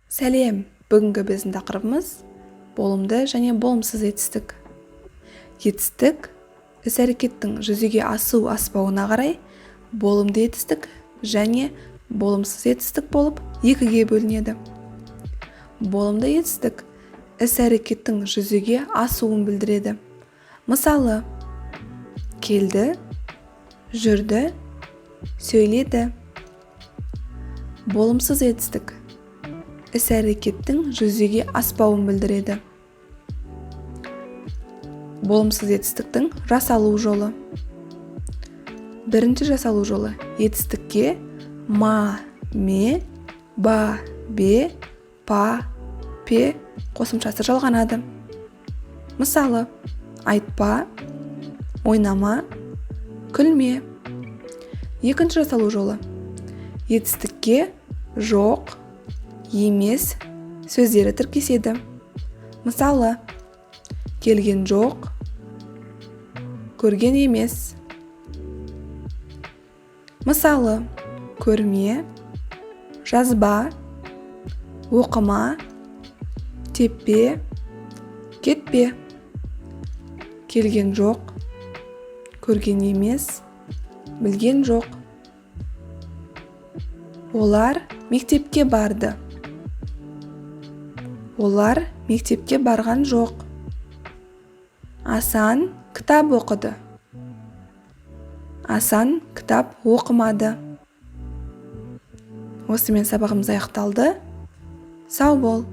Сәлем! Бүгінгі біздің тақырыбымыз – болымды және болымсыз етістік. Етістік іс-әрекеттің жүзеге асу аспауына қарай болымды етістік және болымсыз етістік болып екіге бөлінеді. Болымды етістік іс-әрекеттің жүзеге асуын білдіреді. Мысалы, келді, жүрді, сөйледі. Болымсыз етістік іс-әрекеттің жүзеге аспауын білдіреді. Болымсыз етістіктің жасалу жолы. Бірінші жасалу жолы: етістікке ма, ме, ба, бе, па, пе қосымшасы жалғанады. Мысалы, айтпа, ойнама, күлме. Екінші жасалу жолы: етістікке жоқ, емес сөздері тіркеседі. Мысалы, келген жоқ, көрген емес. Мысалы, көрме, жазба, оқыма, теппе, кетпе. Келген жоқ, көрген емес, білген жоқ. Олар мектепке барды. Олар мектепке барған жоқ. Асан кітап оқыды. Асан кітап оқымады. Осымен сабағымыз аяқталды. Сау бол!